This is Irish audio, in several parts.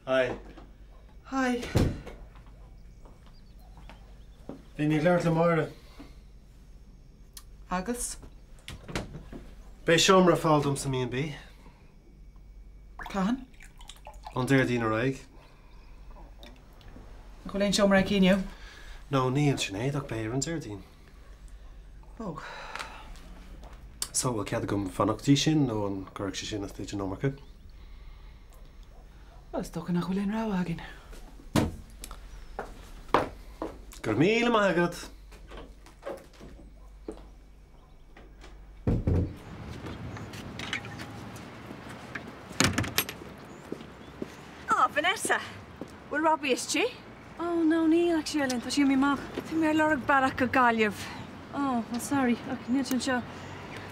Hi. Hi. Bhí mé ag labhairt le Máire. Agus? Beidh seomra ar fáil dom sa mB&B. Cathain? Ón Déardaoin ar aghaidh. Nach bhfuil aon seomra aici inniu? No, níl, Sinéad, ach beidh ar an Déardaoin. Oh. So, bhfuil cead agam fanacht go dtí sin nó an gcuirfeadh sé sin as duit an iomarca? Bhuel, is dócha nach bhfuil aon rogha againn. Go raibh míle maith agat! Ah, Vanessa! Bhfuil Robbie istigh? Oh, no, níl, actually, Eileen, tá sé imithe amach. Tá mé ag lorg bealach go Gaillimh. Oh, well, sorry, ach níl sé anseo.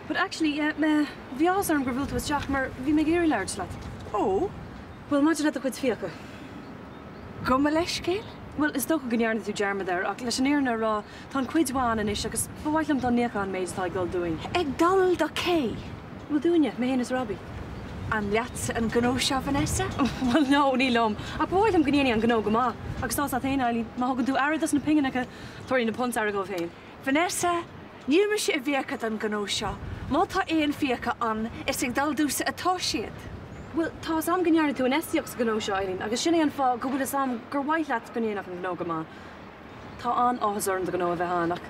But actually, yeah, me, bhí áthas orm gur bhuail tú isteach mar bhí mé ag iarraidh labhairt leat. Oh? Bhuel, maidir le do chuid fiacha. Gabh mo leithscéal? Bhuel, is dócha go ndearna tú dearmad air, ach leis an fhírinne a rá, tá an cuid mhaith ann anois agus ba mhaith liom dá n-íocfá an méid atá ag dul dúinn. Ag dul do cé? Bhuel, dúinne, mé féin is Robbie. An leatsa an gnó seo, Vanessa? Bhuel, no, ní liom. Ach ba mhaith liom go ndéanfaí an gnó go maith. Agus tá's a't féin, Eileen, má thugann tú aire dos na pingineacha, tabharfaidh na punt aire dóibh féin. Vanessa, níl mise i bhfiacha don ghnó seo. Má tá aon fiacha ann, is ag dul domhsa atá siad. Bhuel, tá 'fhios a'm go ndearna tú infheistíocht sa ghnó seo, Eileen, agus sin é an fáth go bhfuil 'fhios a'm gur mhaith leat go ndéanfadh an gnó go maith. Tá an-áthas orm do ghnó a bheith ann, ach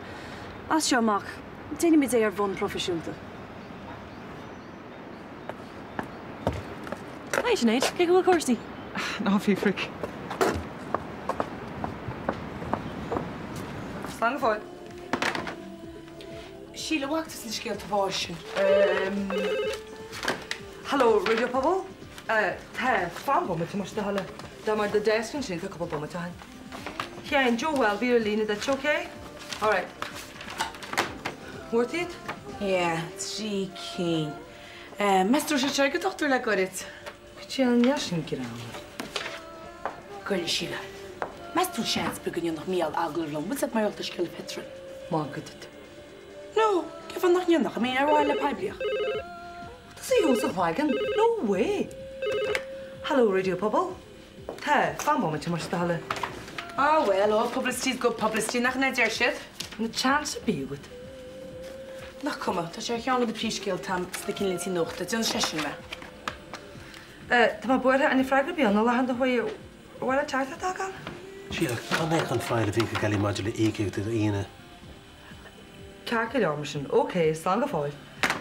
as seo amach, déanfaimid é ar bhonn proifisiúnta. Hi Sinéad, cén chaoi a bhfuil cúrsaí? Ná fiafraigh. Slán go fóill. Síle, bhfaca tusa na scéalta bháis sin? Hello, Raidió Pobal? Tá, fan bomaite más do thoil é. Dá mbeadh do desk ansin tá cúpla bomaite ó shin. Sheáin, Joe Bhuel, bí ar líne duit, ok? Alright. Bhfuair tú iad? Yeah, 3 cinn. Meas tú raibh sé seo ag an dochtúir le goirid? Caitríona, níl sin greannmhar. Goile, Síle. Meas tú an seans beag go ndéanfadh Mícheál agallamh liom, bhfuil 's agat mar gheall ar scéal an pheitril? Magadh duit. No, cén fáth nach ndéanfadh, I mean, ar mhaithe le poiblíocht. Tá sí thuas sa chloigeann, no way! Hello, Raidió Pobal. Tá, fan bomaite más do thoil é. Ah well, all publicity is good publicity, nach in é a deir siad? Níl chance ar bith agat. Nach cuma, tá sé ar cheann de na príomhscéalta sna cinnlíntí nuachta, déanann sé sin mé. Eh, tá mé buartha, an freagra ar bith ann, a leathan do chuaigh ar mhaith le teacht a fhágáil? Síle, cá mbeadh an file a bhí ag Ellie maidir le íocaíocht do Aoine? Ceart go leor mar sin. Ok, slán go fóill.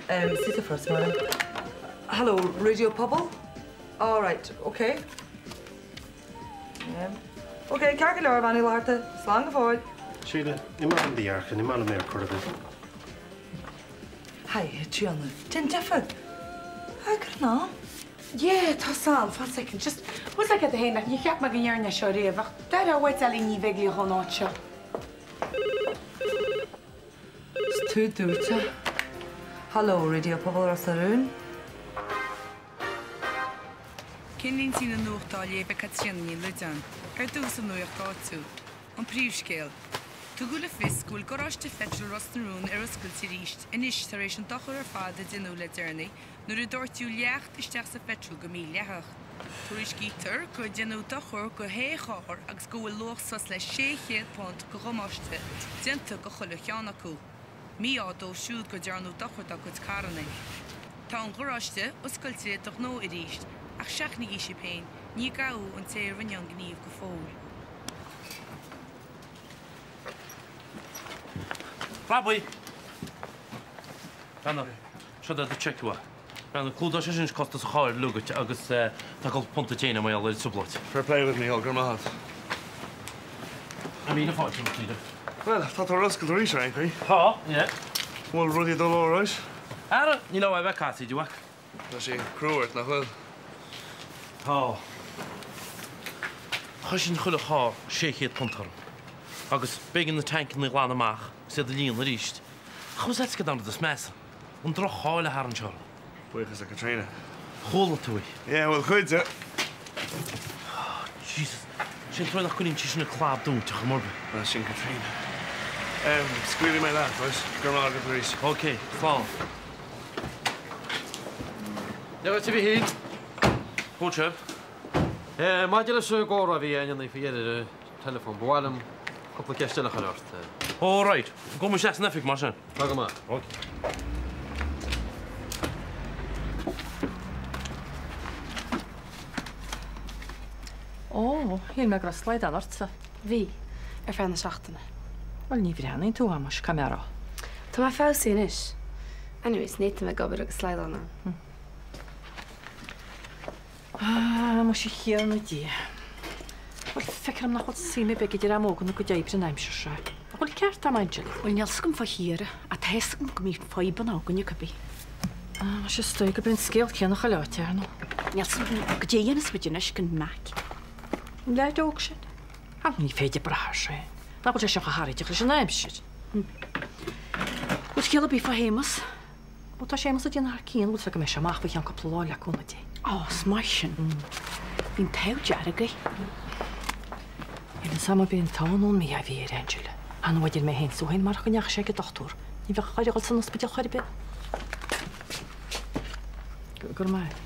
See you first, Máire. Hello, Raidió Pobal? Alright, ok. Ok, ceart go leor, a Bhean Uí Fhlatharta. Slán go fóill. Síle, ní maith liom do dhearcadh, ní maith liom é ar chor ar bith. Hi, a Tríona. Déan deifir. Hi, cad in am? Yeah, tá 's a'm, fan soicind, just, bhfuil 's agat féin, like, níor cheap mé go ndéarfainn é seo riamh, ach d'aireofá uait Eilín Ní Bheaglaoich ón áit seo. Is tú dúirt é. Hello, Raidió Pobal Ros na Rún. Cinnlíntí na nuachta á léamh ag Caitríona Ní Loideáin. Ar dtús an nuacht áitiúil. An príomhscéal. Tugadh le fios go bhfuil garáiste pheitril Ros na Rún ar oscailt arís anois tar éis an dochar ar fad a deineadh le deireanaí nuair a doirteadh leacht isteach sa pheitreal go mídhleathach. Tuairiscítear gur deineadh dochar go shé charr agus go bhfuil luach suas le £600 de dhamáiste déanta go chuile cheann acu. Mí-ádh dóibh siúd gur dearnadh dochar dá gcuid carranna. Tá an garáiste oscailte do ghnó arís ach seachnaígí sibh féin, ní gabhadh an té a rinne an gníomh go fóill. Robbie! Breathnaigh, seo é do cheque uaidh. Breathnaigh, clúdóidh sé sin costas an chairr uilig duit agus tá cúpla punt duit féin mar gheall ar an trioblóid. Fair play duit, Mícheál, go raibh maith agat. Míle fáilte romhat, Peter. Bhuel, tá tú ar oscailt arís ar aon chaoi. Tá, yeah. Bhfuil rudaí ag dul alright? Ara, níl ann ach a bheith ag casaoid, a mhac. Tá sé crua ort, nach bhfuil? Tá. Chosain chuile charr £600 orm. Agus b'éigean na tancanna a ghlanadh amach agus iad a líonadh arís. Ach bhfuil 's agat cad é an rud is measa? An droch-cháil a tharraing sé orm. Buíochas le Caitríona. Chuala tú í? Yeah, bhuel, cuid de. Oh, Jesus. Sin an trua nach gcoinníonn sí sin a clab dúnta chor ar bith. Bhuel, sin Caitríona. Em, scaoilfidh mé leat, right? Go raibh maith agat arís. Ok, slán. Dia dhuit, a Mhichíl. Chuala sibh? Maidir leis an gcomhrá a bhí againn faoi dheireadh ar an teileafón, ba mhaith liom cúpla ceist eile a chur ort. Ó right. Gabhfaidh mé isteach san oifig mar sin. Tá go maith. Ok. Ó, shíl mé go raibh slaghdán ortsa. Bhí, ar feadh na seachtaine. Bhuel, ní bhreathnaíonn tú, a mhuise, caithfidh mé a rá. Tá mé feabhsaithe anois. Anyways, ní fhéadfainn a bheith ag obair agus slaghdán orm. Ah, muise a Thiarna Dia. Bhuel, feictear dom nach bhfuil suim ar bith ag dream óg ina gcuid oibre an aimsir seo. Nach bhfuil ceart a'm, Angela? Bhuel, níl 's agam fá Chiara, ach tá 'fhios agam go mbíonn fadhbanna againne cibé. Ah, muise, is dóigh gurb é an scéal céanna chuile áit, ar ndóigh. Níl 's agam goidé a dhéanfas muid anois gan Mac. An leaid óg sin? Ah, ní féidir brath air sin. Nach bhfuil sé sin chomh hairídeach leis an aimsir? Bhfuil scéal ar bith fá Shéamus? Ó tá Séamus ag déanamh thar cionn, bhfuil 's agat go mbeidh sé amach faoi cheann cúpla lá le cúnamh Dé. Ó, is maith sin. Bhí an t-ádh dearg air. Níl 'fhios a'm arbh é an t-ádh nó an mí-ádh a bhí air, Angela. Ar ndóigh deir mé féin is ó shin marach go ndeachaigh sé ag an dochtúr, ní bheadh air a dhul san ospidéal chor ar bith. Go raibh maith.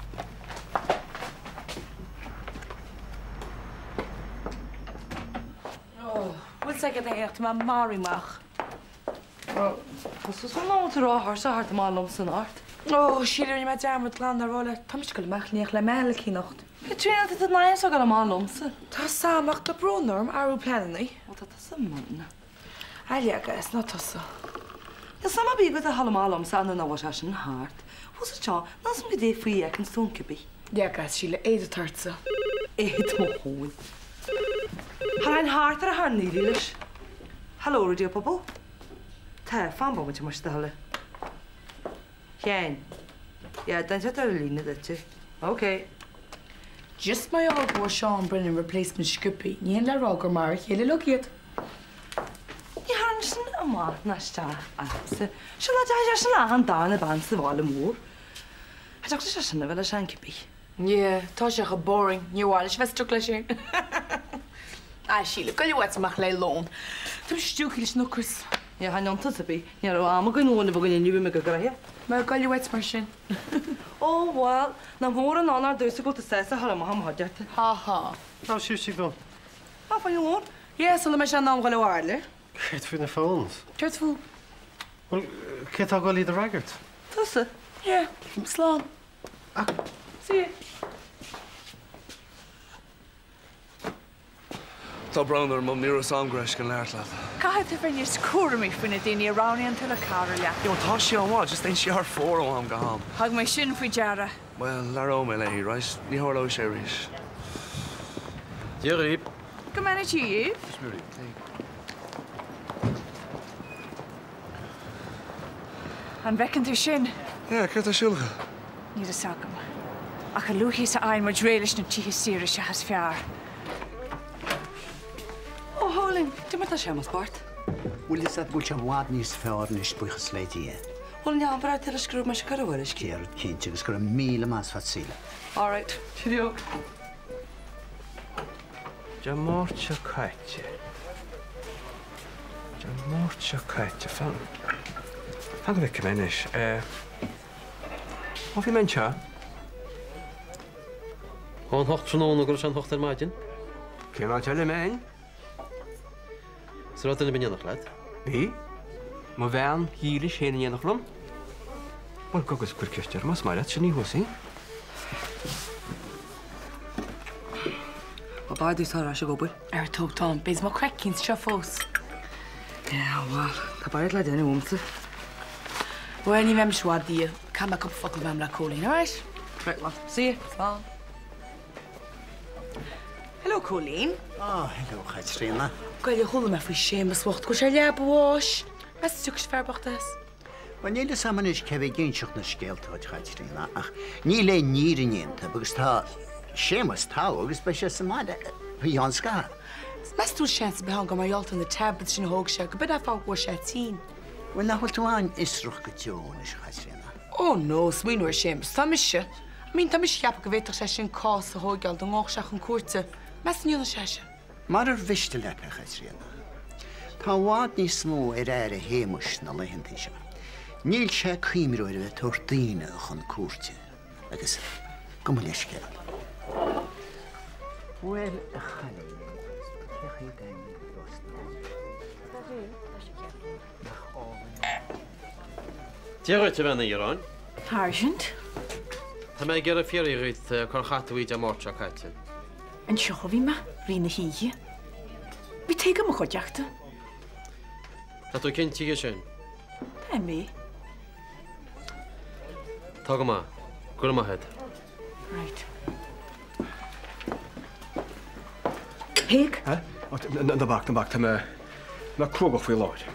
Ó, bhfuil 's agat é ach tá mé maraithe amach. Tá suas an lá tar áthar sa thart amach liomsa anocht. Ó, Síle, rinne mé dearmad glan a rá leat, tá mise ag dul amach in éineacht le m'athair le anocht. Caitríona, tá tú in ainm 's a dhul amach liomsa. Tá 's a'm ach tá brón orm, athrú pleananna. Ó, tá tusa mona. Alia, is ná tusa. Níl 's a'm ab agat a dhul amach liomsa nó nach bhfuil sé sin thart. Bhfuil sa tseó, níl 's a'm goidé faoi a fheiceann tú an cibé. Leagas, Síle, éad atá ortsa. Éad mo thóin. Tharraing thart ar a thar Neely leis. Hello, Raidió Pobal. Tá, fan bomaite muis, do thoil. Sheáin. Yeah, déan teacht ar líne duit. Ok. Just mar gheall go bhfuair Seán Brennan replacement sciobthaí, ní hin le rá gur mar a chéile uilig iad. Ní tharraing sin amach ná isteach agamsa. Seo lá deas sin achan darna bean sa bhaile mór. Cha dtiocfadh sé sin a bheith le Seán cibé. Yeah, tá sé chomh boring, níor mhaith leis a bheith stuck leis féin. Ah, Síle, goil uait amach le lón. Táim stiúgtha leis an ocras. Yeah, chan iontas ar bith, ní raibh am againn lón a bheith againn inniu, bhí mé go gnoitheach. Bhuel, goil uait mar sin. Ó, bhuel, nach mór an onóir domhsa go bhfuil tú sásta a dhul amach i mo chuideachta. Ha ha. Cá raibh sibhse ag dul? Ah, fá choinne lón. Yeah, sula mbeidh sé in am dhul abhaile. Céard faoi na phones? Céard fúthu? Bhuel, cé atá ag dul iad a fhreagairt? Tusa. Yeah, slán. Ach. See you. Tá brón orm, Mum, ní raibh 'fhios a'm go raibh sé ag labhairt leat. Caithfidh tú bheith níos cúramaí faoi na daoine a roghnaíonn tú le cabhrú leat. Yeah, tá sí an-mhaith, just téann sí thar fóir ó am go ham. Thug mé sin faoi deara. Bhuel, labhróidh mé léi, right? Ní tharlóidh sé arís. Dia dhaoibh. Go mbeannaí Dia dhaoibh. An bhfeiceann tú sin? Yeah, céard tá ar siúl acu? Níl fhios agam. Ach a luaithe is a fhaigheann muid réidh leis na tithe saoire seo is fearr. Ó, Chóilín, cad é mar tá Séamus bocht? Bhfuil fhios agat go bhfuil sé i bhfad níos fearr anois, buíochas le Dia. Bhuel, ní hamharc leis go raibh mise ag cur a bhuirisc. Céard, cinnte, agus go raibh míle maith agat Síle. All right, cheerio. Dé Máirt seo caite. Dé Máirt seo caite. Fan. Fan go bhfeicfidh mé anois. Eh. Ó, bhí mé anseo. Ón hocht tráthnóna go raibh sé an hocht ar maidin. Cén áit eile a mbeinn? 'S an raibh duine ar bith in éineacht leat? Bhí. Mo bhean dhílis féin in éineacht liom. Bhuel, gabh agus cuir ceist uirthi más maith leat, sin í thuas í. Ó b'fhearr duit ar ais ag obair. Ar tóg Tom, beidh mo craiceann seo fós. Yeah, bhuel, tá beart le déanamh uaimse. Bhuel, ní bheidh mise i bhfad díot. Caithfidh mé cúpla focal a bheith agam le Cóilín, alright? Right, well, see you. Slán. Hello, Cóilín. Oh, hello, a Chaitríona. Goile, chuala mé faoi Séamus bocht, go bhfuil sé ar leaba a bháis. Meas tú an dtiocfaidh fear bocht as? Bhuel, níl fhios a'm anois cé bhí ag inseacht na scéalta dhuit, a Chaitríona, ach níl aon fhírinne iontu agus tá Séamus togha agus beidh sé sa mbaile faoi cheann scathaimh. Meas tú an bhfuil seans ar bith ann gur mar gheall ar na tablets sin a thóg sé, go b'in é an fáth go bhfuair sé tinn? Bhuel, nach bhfuil tú an-fhiosrach go deo anois, a Chaitríona? Oh no, smaoineamh ar Séamus, tá mise. I mean, tá mise ag ceapadh go bhféadfadh sé sin cás a thóigeáil dá ngabhadh sé chun cúirte. Meas tú an ndéanfaidh sé sin? Marar mhiste leat, a Chaitríona. Tá i bhfad níos mó ar aire Shéamuis na laethantaí seo. Níl sé ag cuimhniú ar a bheith ag tabhairt daoine chun cúirte agus, gabh mo leithscéal. Bhuel, a chailín, cé chaoi d'aimnigh Ros na Rún? Nach álainn é? Dia dhuit, a Bhean Uí Dhireáin. Sáirsint. Tá mé ag iarraidh fiafraí dhíot cár chaith tú oíche Dé Máirt seo caite. Anseo a bhí mé, rith na hoíche. Bhí Tadhg i mo chuideachta. Tá tú cinnte dhe sin? Tá mé. Tá go maith. Go raibh maith agat. Right. Tadhg? Ná bac, ná bac, tá mé cruógach faoi láthair.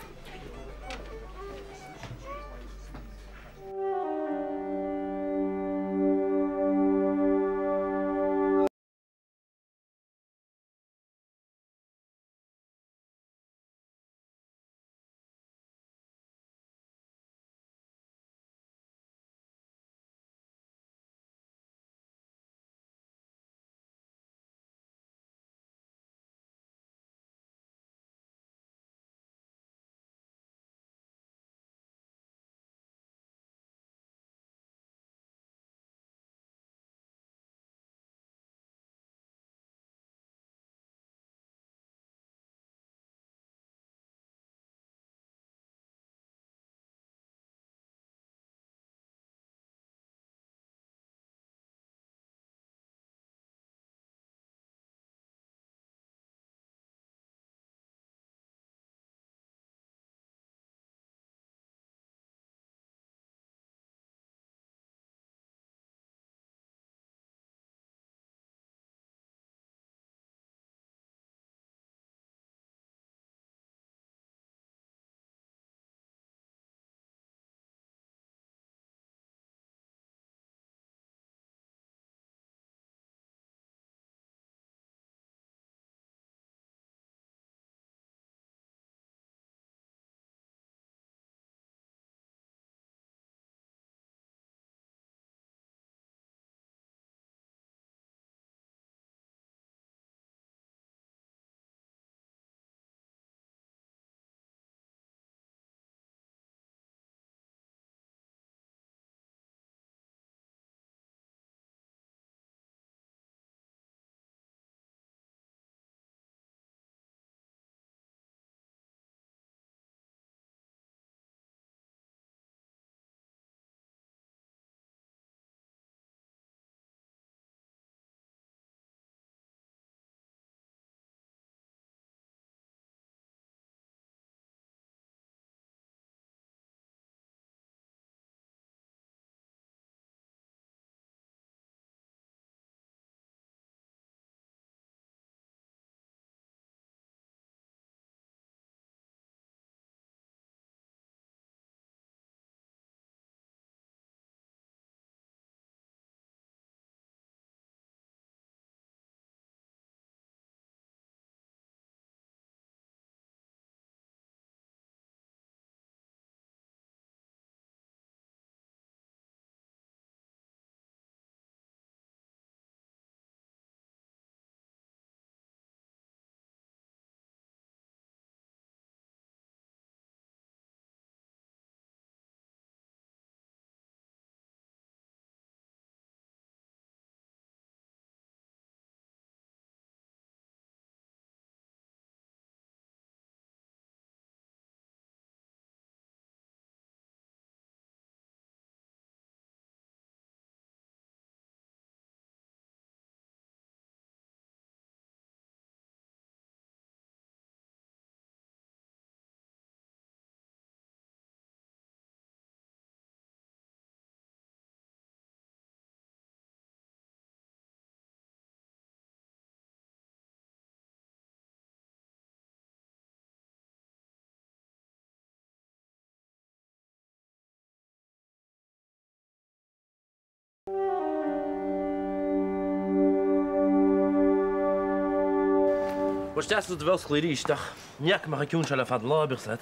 Bhuel, is deas duit a bheith oscailte arís, ach ní fhaca mé chomh ciúin seo le fada an lá, bíodh 's agat.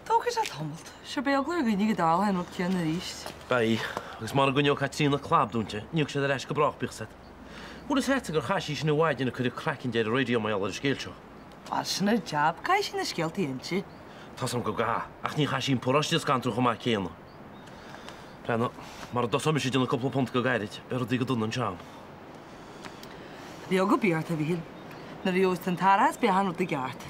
Tógfaidh sé tamalt. Sure beidh eagla ar dhaoine go dtarlóidh an rud céanna arís. Beidh, agus mura gcoinneoidh Caitríona clab dúinnte, ní thiocfaidh siad ar ais go brách, bíodh 's agat. Bhfuil fhios a'dsa gur chaith sí sin an mhaidin ag cur a craicinn di ar an raidió mar gheall ar an scéal seo. Bhuel, sin a jab, caithfidh sí na scéalta a inse. Tá's a'm go gcaithfidh, ach ní chaithfidh sí an paróiste a scanrú chomh maith céanna. Breathnaigh, mara dtosóidh mise ag déanamh cúpla punt go gairid, beidh rudaí go dona anseo a'm. Beag a bíodh ort, a Mhíchíl. Nuair a gheobhas tú an t-árachas beidh achan rud i gceart.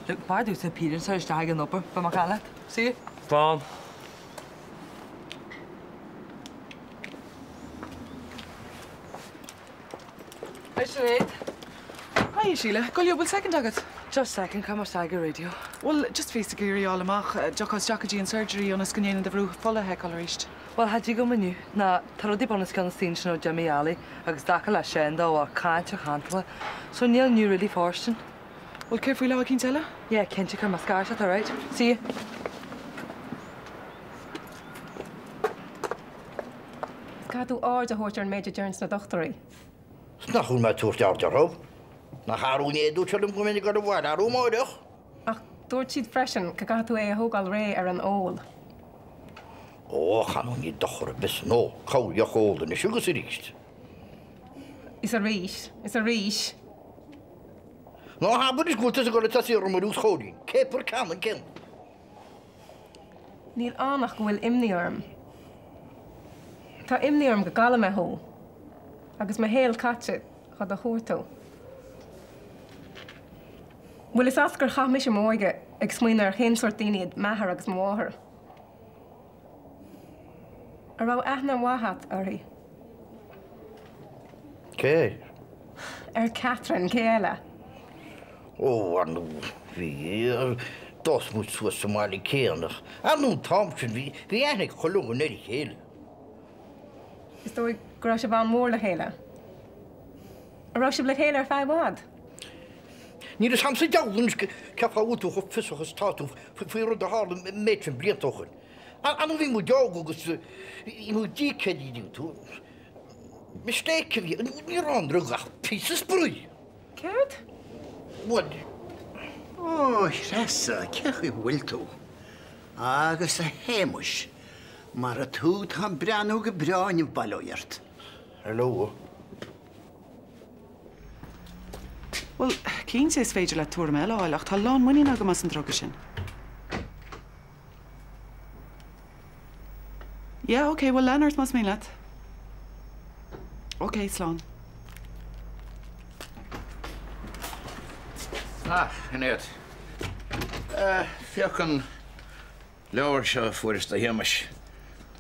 Look, b'fhearr domhsa appearance a chur isteach ag an obair, beidh mé ag caint leat. See you. Slán. Hi Sinéad. Hiya Síle, gabh i leith, bhfuil second agat? Just second, caithfidh mé isteach ag an radio. Bhuel, just bhíos ag iarraidh a fháil amach, dtiocfá isteach go dtí an surgery ionas go ndéanann do bhrú fola a sheiceáil arís. Bhuel, cha dtig liom inniu, ná tá rudaí bunoscionn istigh ansin ó Jimmy Ali agus dtaca le Seán dó a caint ar chantaile, so níl inniu really fóirstean. Bhuel, céard faoi lá eicínt eile? Yeah, cinnte, cuirfidh mé scairt ort, alright? See you. Caithfidh tú aird a thabhairt ar an méid a deireanns na dochtúirí. 'S nach bhfuil mé ag tabhairt aird orthu? Nach arú inné a dúirt sé liom go mbeinn ag dul abhaile arú amáireach? Ach dúirt siad freisin go gcaithfidh tú é a thógáil réidh ar an ól. Ó, chan ní dochar ar bith san ól, corrdheoch a ól anois agus arís. Is arís, is arís. Ná habair anois go bhfuil tusa ag dul ag tosaí orm arís Chóilín, céapar ceannann céanna. Níl ann ach go bhfuil imní orm. Tá imní orm go gcaillfidh mé thú. Agus mo shaol caite dhá do chuartú. Bhfuil fhios a't gur chaith mise m'óige ag smaoineamh ar chén sórt daoine iad m'athair agus mo mháthair. An raibh aithne mhaith a't uirthi? Cé air? Ar Catherine, cé eile? Ó, ar ndóigh, bhí. D'fhás muid suas sa mbaile céanna. Ar ndóigh, an t-am sin, bhí, bhí aithne ag chuile dhuine ar a chéile. Is dóigh go raibh sibh an-mhór le chéile. An raibh sibh le chéile ar feadh i bhfad? Níl fhios a'm sa diabhal anois cén fáth a bhfuil tú chomh fiosrach is atá tú faoi rud a tharla an méid sin blianta ó shin. Ar ndóigh bhí muid óg agus bhí muid dickhead, an dtuigeann tú. Mistake a bhí, ní raibh an drug ach píosa spraoi. Céard? Bhuel. Ó, a Threasa, cén chaoi a bhfuil tú? Agus a Shéamuis, mar tú, tá ag breathnú go breá inniu bail ó Dhia ort. Hello. Bhuel, cinnte is féidir leat tuairim eile a fháil ach tá lán muinín agam as an druga sin. Yeah, ok, bhuel lean ort más mian leat. Ok, slán. Ah, Sinéad. Féach an leabhar seo a fuaireas do Shéamas.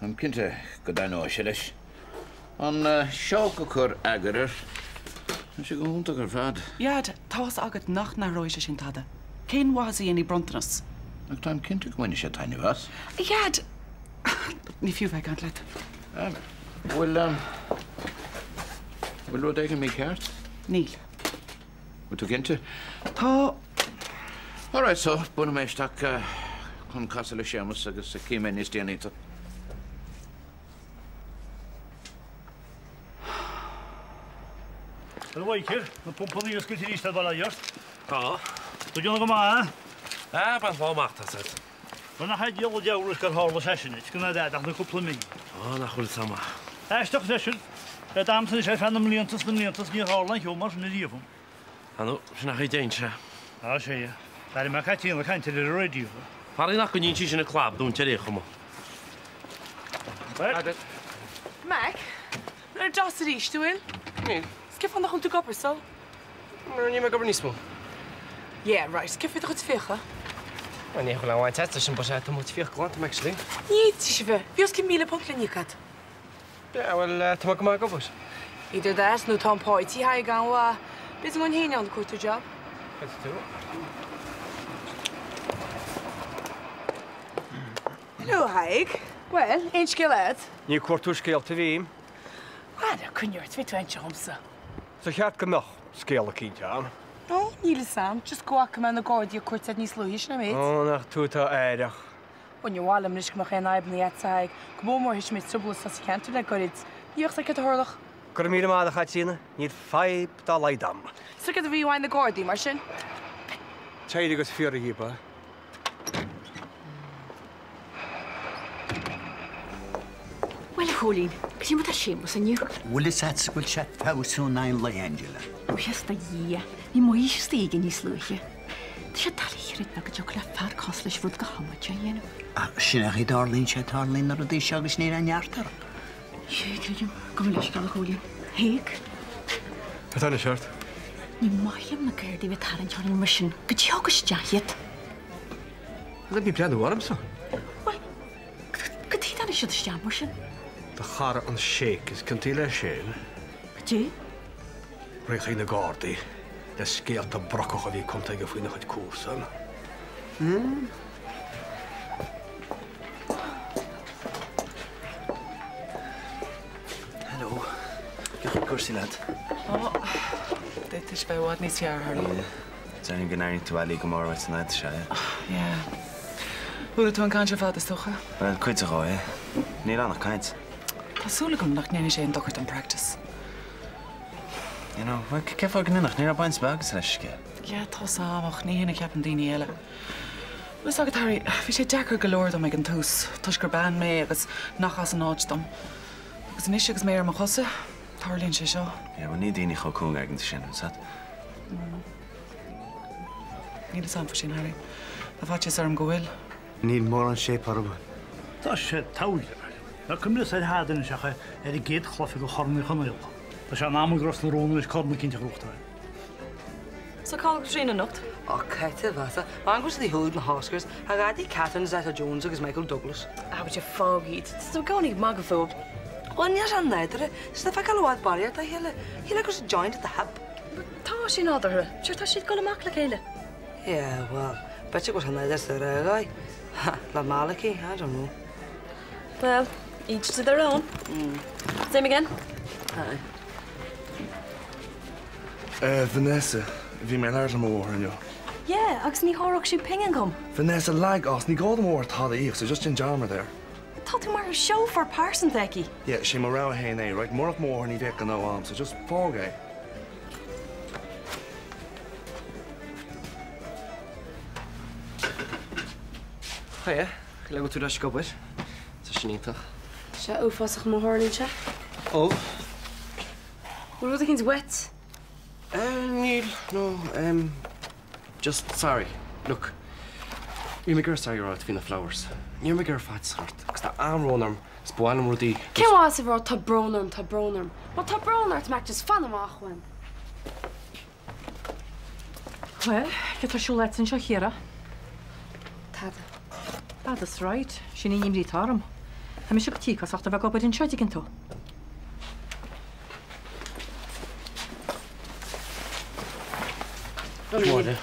Táim cinnte go dtaitneoidh sé leis. An Seabhac a chuir eagar air. Tá sé go hiontach ar fad. Dhaid, tá's agat nach n-athróidh sé sin tada. Cén mhaitheas a dhéanfaidh bronntanas? Ach táim cinnte go mbainfidh sé taitneamh as. A Dhaid! Ní fiú bheith ag caint leat. Bhfuil, bhfuil rud éigin mícheart? Níl. Bhfuil tú cinnte? Tá. Alright so, bainfidh mé isteach chun casadh le Séamus agus cífidh mé níos déanaí tú. A Mhichíl, na pumpanna oscailte arís bail ó Dhia ort. Tá. Tú ag déanamh go maith, eh? Ah, bain lá amach, tá said. Bhuel, nach é diabhal an deabhal gur tharla sé sin duit, go mbeadh ach na cúpla mí. Á, nach bhfuil fhios a'm. Aisteach freisin, beidh d'amsa anois ar feadh na mblianta is na mblianta is níor tharla aon cheo mar sin ariamh. Á nó, sin nach í déan sé. Á, sea. D'airigh mé Caitríona ag caint ar an raidió. Faraor nach gcoinníonn sí sin a clab dúinn ar aon chuma. Bhuel. Mac, ar deas arís, an bhfuil? Níl. Is cén fáth nach bhfuil tú ag obair so? Mar níl mé ag obair níos mó. Yeah, right. Céard faoi do chuid fiacha? Bhuel, ní bhfuil aon bhaint agat leis sin, but tá mo chuid fiacha glanta, actually. Ní fhéadfaidh sé bheith. Bhí os cionn £1,000 le n-íoc agat. Yeah, bhuel, tá mé go maith ag obair. Either that nó tá an pá tí Thaidhg an-mhaith. B'fhéidir go mbeinn féin ann ag cuartú job. Féadfaidh tú. Hello, Thaidhg. Bhuel, aon scéal agat? Ní ag cuartú scéalta a bhím. Ara, coinnigh ort, bheidh tú ag inse dhomsa. Sa cheart go mbeadh scéal eicínt ann. Ó, níl fhios a'm, just go bhfaca mé na Gardaí ag cuairt agat níos luaithe, sin an méid. Ó, nach tú atá aireach. Ó, ní mhaith liom anois go mbeadh aon fhadhbanna agat, a Thaidhg, go mór mór théis an méid truball atá sa cheantar le goirid. Ní bheadh fhios a'd céard a tharlódh. Go raibh míle maith agat, a Chaitríona, níl fadhb dá laghad a'm. So céard a bhí uaidh na Gardaí, mar sin? Téir agus fiafraigh dhíob, a. Bhuel, a Chóilín, cad é mar tá Séamus inniu? Bhfuil fhios a'dsa go bhfuil sé ag feabhsú in aghaidh an lae, Angela. Buíochas do Dhia, bhí Maois istigh aige níos luaithe. Tá sé doiligh a chreidiúint go dtiocfadh le fear cosúil leis rud chomh hamaideach a dhéanamh. Ach sin é an chaoi a dtarlaíonn sé, tarlaíonn na rudaí seo agus níl aon neart orthu. Sea, creidim. Gabh mo leithscéal, a Chóilín. Thaidhg. Cad tá anois ort? Ní maith liom na Gardaí a bheith ag tarraingt orainn mar sin, goidé a thug isteach iad. Let me breathnú ormsa. Bhuel, cad chuige a dtáinig siad isteach mar sin? Do chara an Sheikh is ciontaí leis sin. Goidé? Rith chuig na Gardaí le scéalta brocacha a bhí cumtha aige faoina chuid comharsan. Hello. Cén chaoi cúrsaí leat? Ó, d'fhéadfadh sé bheith i bhfad níos fearr, Harry. Yeah. Déarfainn go n-airíonn tú faillí go mór uait san fhad seo, yeah? Yeah. Chuala tú an caint ar fad, is dócha? Bhuel, cuid de, yeah. Níl ann ach caint. Tá súil agam nach ndéanfaidh sé aon dochar don practice. You know, bhuel, cén fáth go ndéanfadh? Ní raibh baint ar bith agatsa leis an scéal. Yeah, tá 's a'm, ach ní hin a cheapann daoine eile. Bhfuil 's agat, Harry, bhí sé deacair go leor dom ag an tús, toisc gur bean mé agus nach as an áit dom. Agus anois agus mé ar mo chosa, tarlaíonn sé seo. Yeah, bhuel, níl daoine chomh cúng aigeanta sin, an 's a'd? Níl 'fhios a'm faoi sin, Harry. Tá faitíos orm go bhfuil. Níl mórán shape orthu. Tá sé togha. Ná cuimhneos ar thada anois ach ar an gcéad chluiche de Chorn Uí Chonaill. Tá sé in am ag Ros na Rún anois corn eicínt a ghnóthachtáil. So cá bhfuil Caitríona anocht? Ó, Cáit, a mheasa. B'fhearr go bhfuil na hOscars. Tá Dhaidí Catherine Zeta-Jones agus Michael Douglas. Ah, would you fág iad. Tá tú i gcónaí ag magadh fúthu. Bhuel, níl sé nádúrtha. Tá siad ag feiceáil i bhfad barraíocht dá chéile. Shílfeá go raibh siad joined at the hip. Tá sé nádúrtha. Sure, tá siad ag dul amach le chéile. Yeah, well, b'fhéidir go bhfuil sé nádúrtha sa rá Le Malachy, I don't know. Well, each to their own. Same again? Aye. Eh, Vanessa, bhí mé ag labhairt le mo mháthair inniu. Yeah, agus ní thabharfadh sí pingin dhom. Vanessa, leag as, ní gá do mháthair tada a íoc, so just déan dearmad air. Tá tú mar chauffeur pearsanta aici. Yeah, sé mo rogha fhéin é, right? Murach mo mháthair ní bheadh gnó a'm, so just fág é. Hiya, le go tú leis ag obair. Tá sin iontach. Tá sé uafásach má tharlaíonn sé. Ó. Bhfuil rud eicínt uait? Níl, no, just sorry. Look, bhí mé ag iarraidh sorry a rá duit faoi na flowers. Ní raibh mé ag iarraidh faitíos a chur ort agus tá an-bhrón orm is ba mhaith liom rudaí. Cén mhaitheas a rá tá brón orm, tá brón orm. Má tá brón ort, Mac, just fan amach uaim. Bhuel, céard tá ar siúl agat anseo, a Chiara? Tada. Tada's right. Sin í an imní atá orm. Tá mise go tíoch as ucht a bheith ag obair anseo, dtuigeann tú. Máire.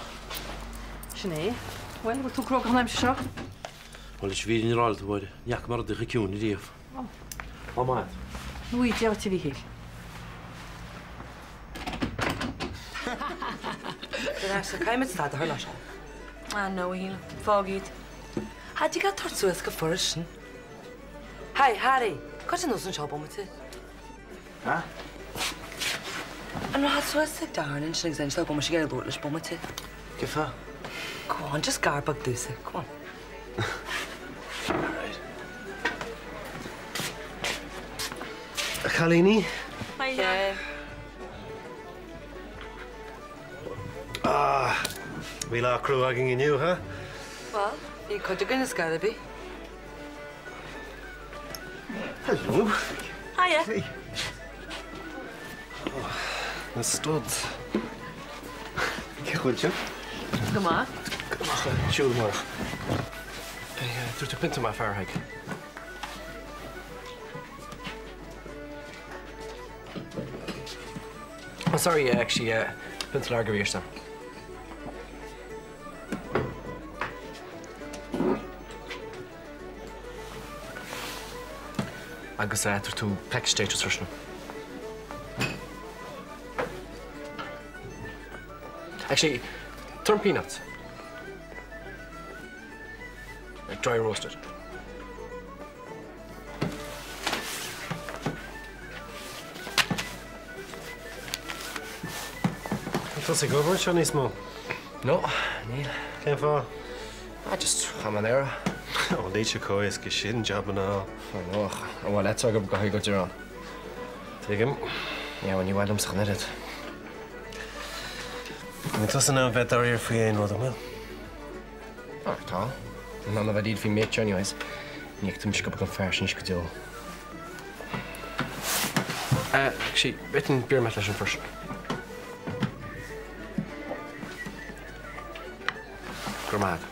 Sin é. Bhuel, bhfuil tú cróga an aimsir seo? Bhuel, leis an bhfírinne a rá leat, a Mháire, ní fhaca mé rudaí chomh ciúin ariamh. Lá maith agat. Ní Dia duit, a Mhíchíl. Vanessa, caithfimid stad a chur leis seo. Ah no, a Shíle, fág iad. Cha dtig leat tabhairt suas chomh furast sin. Hi, Harry, cuir anuas anseo bomaite. Ha? An rachfá suas ag Darren ansin agus inis dó go bhfuil mise ag iarraidh labhairt leis bomaite. Cén fáth? Go on, just gar beag domhsa, come on. Alright. A chailíní? Hiya. Ah, bhí lá crua againn inniu, ha? Bhuel, bhí cuid againn ar scor ar bith. Hello. Hiya. Hey. Oh, na studs. Cén chaoi a bhfuil sibh? Go maith. Go maith, siúl amárach. Tabhair tú pionta maith fear, Thaidhg. Oh, sorry, actually, pionta lager arís. Agus tabhair tú packaged potatoes freisin. Actually, turn peanuts. Like dry roasted. An tusa ag obair anseo níos mó? No, níl. Cén fáth? Ah, just chaith mé an aer. Ó, níl sé chomh héasca sin jabanna a fháil. I know, ach ar mhaith leatsa go gcaithfidh go dtiarán. Tuigim. Yeah, well, ní mhaith liomsa ach an oiread. Níl tusa in ann bheith dáiríre faoi aon rud, an bhfuil? Ah, tá. In ann a bheith dáiríre faoi mate anyways. Ní fheicfidh tú mise ag obair don fear sin anois go deo. Actually, b'fhéidir beer mat leis an freisin. Go raibh maith agat.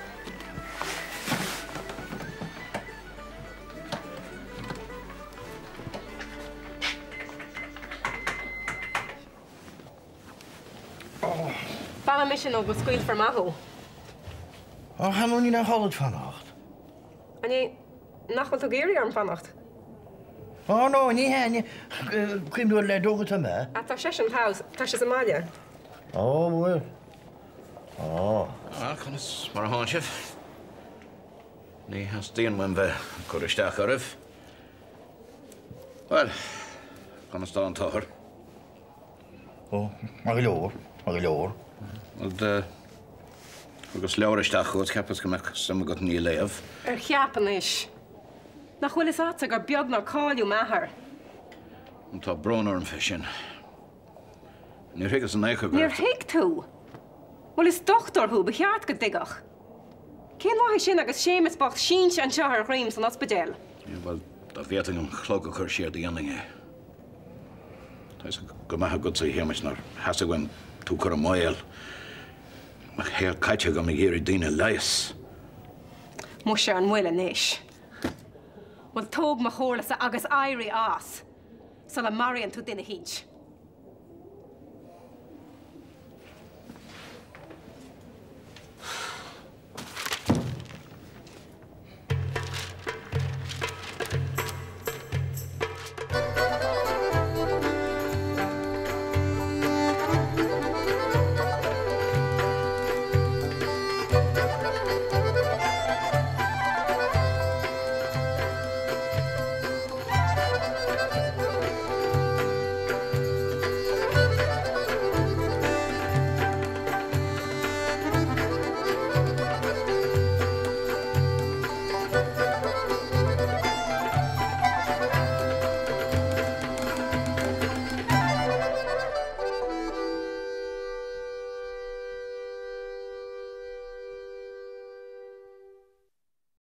Fanfaidh mise nó go scaoilfear amach thú. Ó, chan níl aon chall duit fanacht. An é nach bhfuil tú ag iarraidh orm fanacht? Ó, no, ní hea, ní, cuimhniú ar leaid óg atá mé. Ah, tá seisean thall, tá sé sa mbaile. Ó, bhfuil? Ó. Ah, conas mar atánn sibh? Ní theastaíonn uaim bheith ag cur isteach oraibh. Bhuel, conas tá an t-othar? Ó, maith go leor, maith go leor. Bhuel, thugas leabhar isteach chugat, cheapas go mbeadh suim agat í a léamh. Ar cheap anois. Nach bhfuil fhios a'dsa gur beag nár cailleadh m'athair. Tá brón orm fé sin. Níor thuigeas in aon chor go Níor raibh. thuig tú? Bhuel, is dochtúir thú, ba cheart go dtuigfeadh. Cén mhaith é sin agus Séamus bocht sínte anseo ar a dhroim san ospidéal? Bhuel, dá bhféadfainn an clog a chur siar do dhéanfainn é. Tá fhios go maith agatsa, a Shéamais, nár theastaigh uaim tú a chur i mbaol. Mo shaol caite agam ag iarraidh daoine a leigheas. Muise, an bhfuil anois? Bhuel, tóg mo chomhairlesa agus éirigh as, sula maraíonn tú duine eicínt.